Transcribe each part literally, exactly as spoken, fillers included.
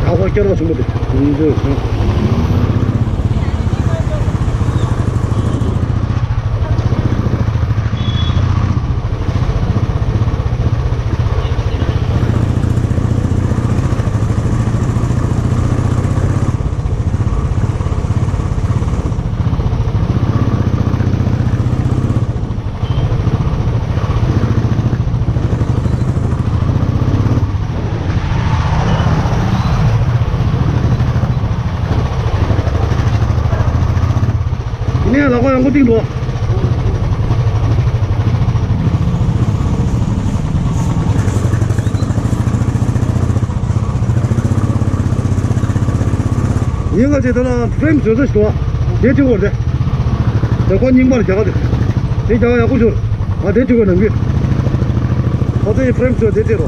ཨ་ཧོ་སྐྱར་བ་ཆེན་པོ་དེ། ཡིན་འདོད་སོང་། ཡིན་ནའི་ལག་པ་ཡང་མགོ་གཏིང་འགྲོ། ཡིན་ང་ཚོས་ད་ལྟ་ཕྲེམ་བཟོས་ས་ཞིག་འདུག་བ། དེ་གཅིག་བོར་དེ། དེ་ཁོ་རྙིང་པར་རྒྱག་ག་དེ། དེ་རྒྱག་ཡག་པོ་ཤོར། ང་དེ་གཅིག་བོར་ནམ་རྒྱུན། ཁོ་ཚོའི་ཕྲེམ་བཟོས་དེ་གཅིག་རོ།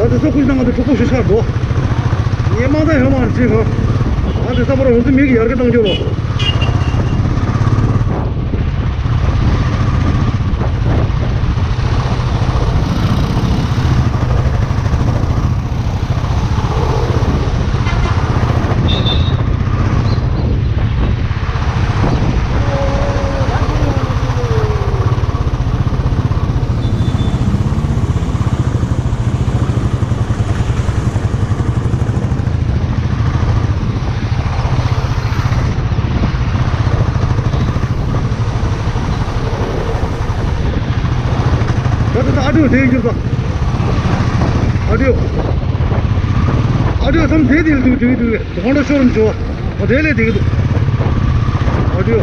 ད་དེ་ཚོ་ཀུན་སྣང་ང་དུ་གྲོགས་པོ་ཞིག་ཆགས་འགྲོ། ངས་མང་ད་ཡོད་མ་རེད་ཅེས་གང་། ང་དེ་ས་པར་འོང་དུ་མིག་གི་ཡར་གི་བཏང་རྒྱུ་ལོ། ད་ད་ད་ཨ་ཏིའོ་དེ་གྱུར་ད། ཨ་ཏིའོ། ཨ་ཏིའོ་བསམ་དེ་དེ་ལ་དུག་དུག་དུག་གོང་ད་ཤོར་མི་བྱུང་བ། ཨོ་དེ་ལས་དེ་གི་དུག་ཨ་ཏིའོ།